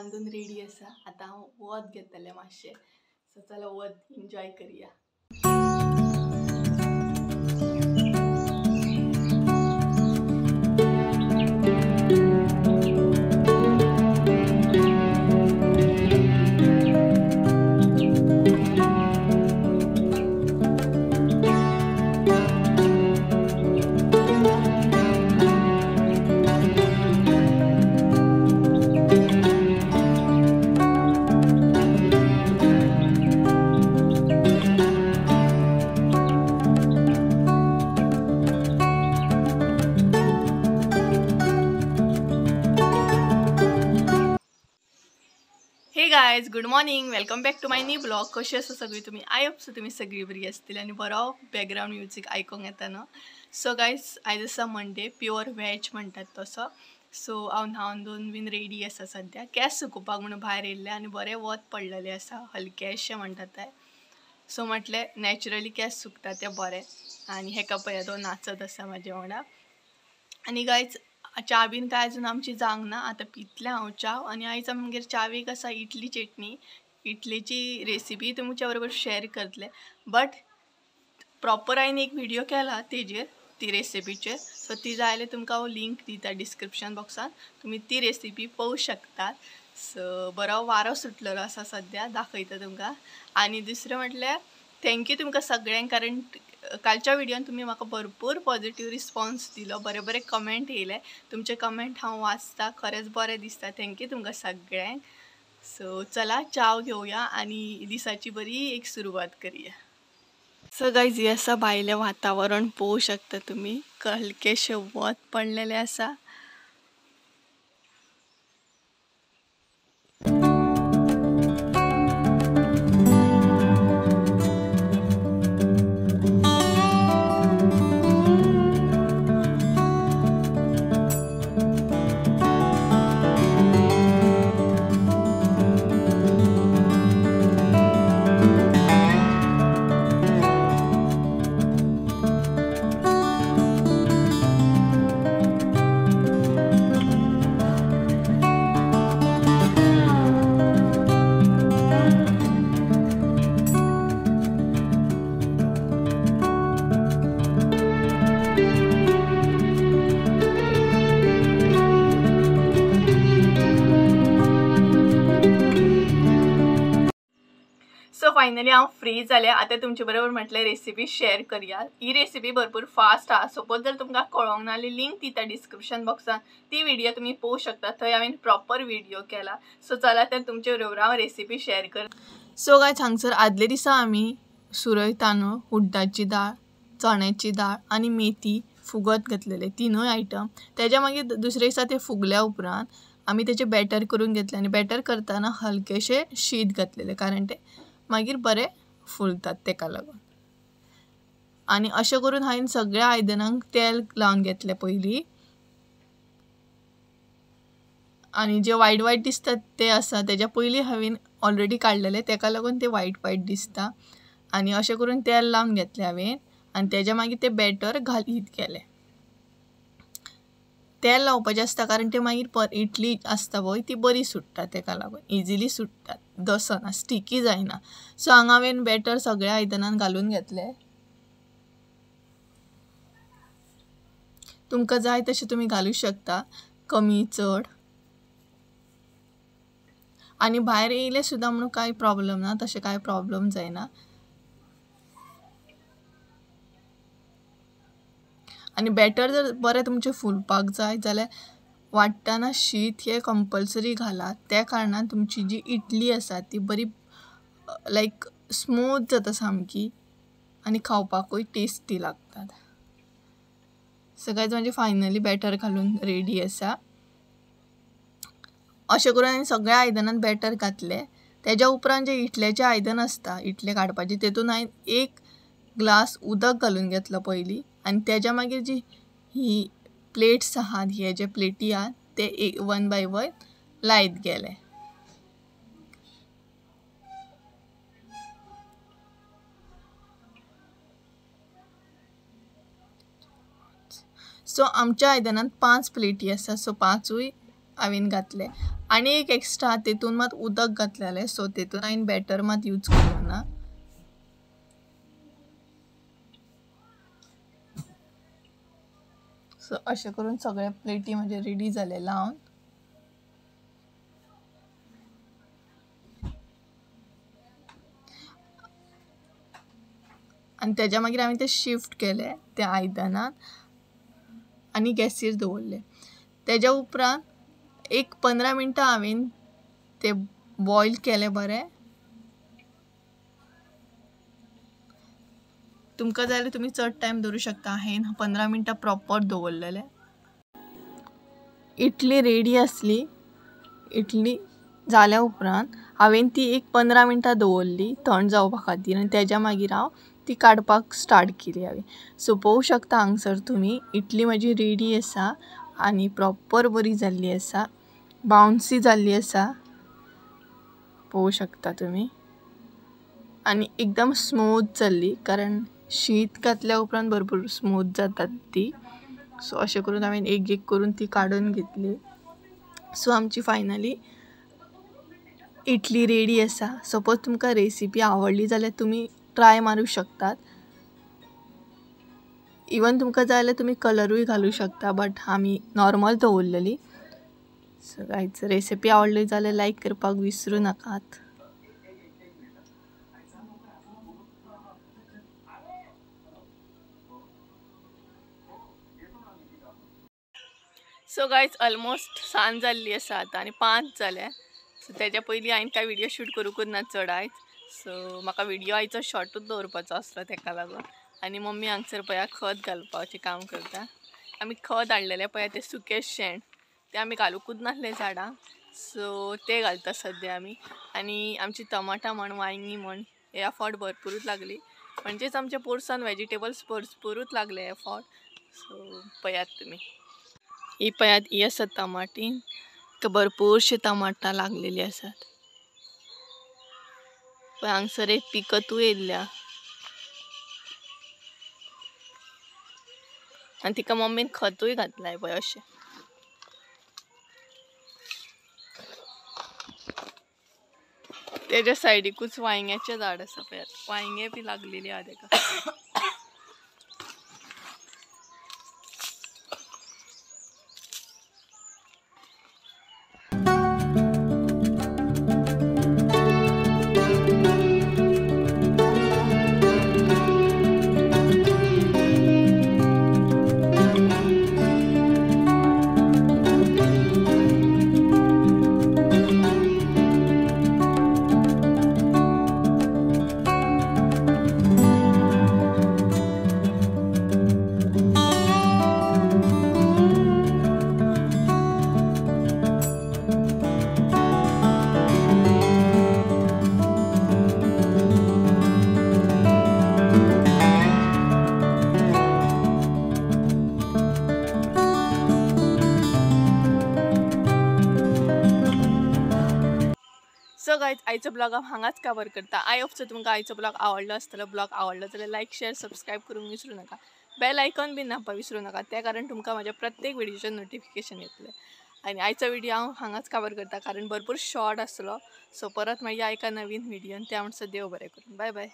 न्हावन धुवन रेडी आसा. आतां हांव वत घेतलें मातशें. सो चला वत एन्जॉय करया. Hey guys, good morning, welcome back to my new blog. कशी आसा सगळी तुम्ही? I hope so तुम्ही सगळी बरी असतील आणि बरो बॅकग्राऊंड म्युझिक आयकूंक येता न्हू. सो गायज, आयज आसा मंडे, प्युअर व्हेज म्हणटात तसो. सो हांव न्हावन धुवन बीन रेडी आसा. सद्या केंस सुकोवपाक म्हणून भायर येयल्लें आनी बरें वत पडलेलें आसा, हलकेशें म्हणटात तें. सो म्हटलें नॅचरली केंस सुकता तें बरें. आनी हेका पळया तो नाचत आसा म्हाज्या वांगडा. आनी गायज, च्या बीन काय अजून आमची जावंक ना, आतां पितलें हांव च्या. आनी आयज आमगेर च्यावेक आसा इडली चटणी. इडलीची रेसिपी तुमच्या बरोबर शेअर करतले, बट प्रॉपर हांवें एक व्हिडिओ केला तेजेर, ती रेसिपीचेर. सो ती जाय जाल्यार तुमकां हांव लिंक दिता डिस्क्रिप्शन बॉक्सान, तुमी ती रेसिपी पळोवंक शकतात. सो बरो वारो सुटलेलो आसा सद्या, दाखयता तुमकां. आनी दुसरें म्हटल्यार thank you तुमकां सगळ्यांक, कारण कालच्या व्हिडियोन तुमी म्हाका भरपूर पॉझिटिव्ह रिस्पॉन्स दिलो, बरे बरे कमेंट येयले. तुमचे कमेंट हांव वाचता, खरेंच बरें दिसता. Thank you तुमकां सगळ्यांक. सो चला च्याव घेवया आनी दिसाची बरी एक सुरवात करया. सो गायज, हें आसा भायलें वातावरण, पळोवंक शकता तुमी, हलकेशें वत पडलेलें आसा. सो फायनली हांव फ्री जालें. आतां तुमचे बरोबर म्हटलें रेसिपी शेअर करया. ही रेसिपी भरपूर फास्ट आसा. सपोज जर तुमकां कळोंक ना जाल्यार लिंक दिता डिस्क्रिप्शन बॉक्सान, ती व्हिडिओ तुमी पळोवंक शकता. थंय हांवें प्रॉपर व्हिडिओ केला. सो चला तर तुमचे बरोबर हांव रेसिपी शेअर कर. सो गायज, हांगसर आदले दिसा आमी सुरय तांदूळ, उड्डाची दाळ, चण्याची दाळ आनी मेथी फुगत घातलेले, तिनूय आयटम. तेज्या मागीर दुसरे दिसा ते फुगल्या उपरांत आमी तेचें बॅटर करून घेतलें. आनी बॅटर करतना हलकेशें शीत घातलेलें, कारण तें मागीर बरें फुलतात तेका लागून. आनी अशें करून हांवें सगळ्या आयदनांक तेल लावन घेतलें पयलीं. आनी जे वायट वायट दिसतात ते आसा तेज्या पयलीं हांवें ऑलरेडी काडलेले, तेका लागून ते वायट वायट दिसता. आनी अशें करून तेल लावन घेतलें हांवें आनी तेज्या मागीर ते बॅटर घालीत गेलें. तेल लावपाचें आसता कारण ते मागीर इडली आसता पळय ती बरी सुट्टा, तेका लागून इजिली सुट्टात, दसना, स्टिकी जायना. सो हांगा हांवें बॅटर सगळ्या आयदनान घालून घेतलें. तुमकां जाय तशें तुमी घालूं शकता, कमी चड. आनी भायर येयलें सुद्दां म्हणून कांय प्रॉब्लम ना, तशें कांय प्रॉब्लम जायना. आनी बॅटर जर बरें तुमचें फुलपाक जाय जाल्यार वांट्टना शीत हें कंपल्सरी घालात. त्या कारणान तुमची जी इडली आसा ती बरी लायक स्मूथ जाता सामकी आनी खावपाकूय टेस्टी लागतात. सो गायज, म्हाजें फायनली बॅटर घालून रेडी आसा. अशें करून हांवें सगळ्या आयदनान बॅटर घातलें. तेज्या उपरांत जें इडलेचें आयदन आसता, इडले काडपाचें, तेतून हांवें एक ग्लास उदक घालून घेतलो पयलीं. आनी तेज्या मागीर जी ही प्लेट्स आहात, हे जे प्लेटी आहात ते एक वन बाय वन लायत गेले. सो आमच्या आयदनांत 5 प्लेटी आसा, सो 5 हांवें घातले. आनी एक एक्स्ट्रा तेतून मात उदक घातलेलें, सो तेतून हांवें बॅटर मात यूज करूंक ना. सो अशें करून सगळे प्लेटी म्हजे रेडी जाले लावन. आनी तेज्या मागीर हांवें ते शिफ्ट केले त्या आयदनान आनी गॅसीर दवरले. तेज्या उपरांत एक 15 मिनटां हांवें ते बॉयल केले बरें. तुमकां जाय जाल्यार तुमी चड टायम दवरूं शकता. हांवें 15 मिनटां प्रॉपर दवरलेले. इडली रेडी आसली. इडली जाल्या उपरांत हांवें ती एक 15 मिनटां दवरली थंड जावपा खातीर आनी तेज्या मागीर हांव ती काडपाक स्टार्ट केली हांवें. सो पळोवंक शकता हांगसर तुमी इडली म्हजी रेडी आसा आनी प्रॉपर बरी जाल्ली आसा, बाउन्सी जाल्ली आसा, पळोवंक शकता तुमी. आनी एकदम स्मूथ जाल्ली, कारण शीत घातल्या उपरांत भरपूर स्मूथ जातात ती. सो अशें करून हांवें एक एक करून ती काडून घेतली. सो आमची फायनली इडली रेडी आसा. सपोज तुमकां रेसिपी आवडली जाल्यार तुमी ट्राय मारूं शकतात. इवन तुमकां जाय जाल्यार तुमी कलरूय घालूं शकता, बट आमी नॉर्मल दवरलेली. सो गायज, रेसिपी आवडली जाल्यार लायक करपाक विसरूं नाकात. सो गायज, ऑलमोस्ट सांज जाल्ली आसा आतां आनी 5 जाल्या. सो तेज्या पयलीं हांवें कांय व्हिडियो शूट करूंकच ना चड आयज. सो म्हाका व्हिडियो आयचो शॉर्टूच दवरपाचो आसलो तेका लागून. आनी मम्मी हांगसर पळया खत घालपाचें काम करता. आमी खत हाडलेलें पळया तें सुकें शेण, तें आमी घालुंकूच नासलें झाडांक, सो तें घालता सद्या आमी. आनी आमची टमाटां म्हण, वांयगीं म्हण ह्या फावट भरपुरूच लागली, म्हणजेच आमच्या पोरसान वेजिटेबल्स भरपुरूच लागले ह्या फावट. सो पळयात तुमी, ही पळयात ही आसा टमाटी, भरपूरशी टमाटां लागलेली आसात. पळय हांगसर एक पिकतूय येयल्ल्या आनी तिका मम्मीन खतूय घातलाय पळय अशें. तेज्या सायडीकूच वांयग्याचें झाड आसा पळयात, वांयगें बी लागलेली आहा तेका. सो गायज, आयचो ब्लॉग हांव हांगाच कवर करता. I hope so तुमकां आयचो ब्लॉग आवडलो आसतलो. ब्लॉग आवडलो जाल्यार लायक, शेअर, सबस्क्रायब करूंक विसरूं नाका. बेल आयकॉन बी नापा विसरूं नाका, त्या कारण तुमकां म्हाज्या प्रत्येक व्हिडियोचें नोटिफिकेशन येतलें. आनी आयचो व्हिडियो हांव हांगाच कवर करता, कारण भरपूर शॉर्ट आसलो. सो परत मागीर एका नवीन व्हिडियोन, त्या म्हणसर देव बरें करूं. बाय बाय.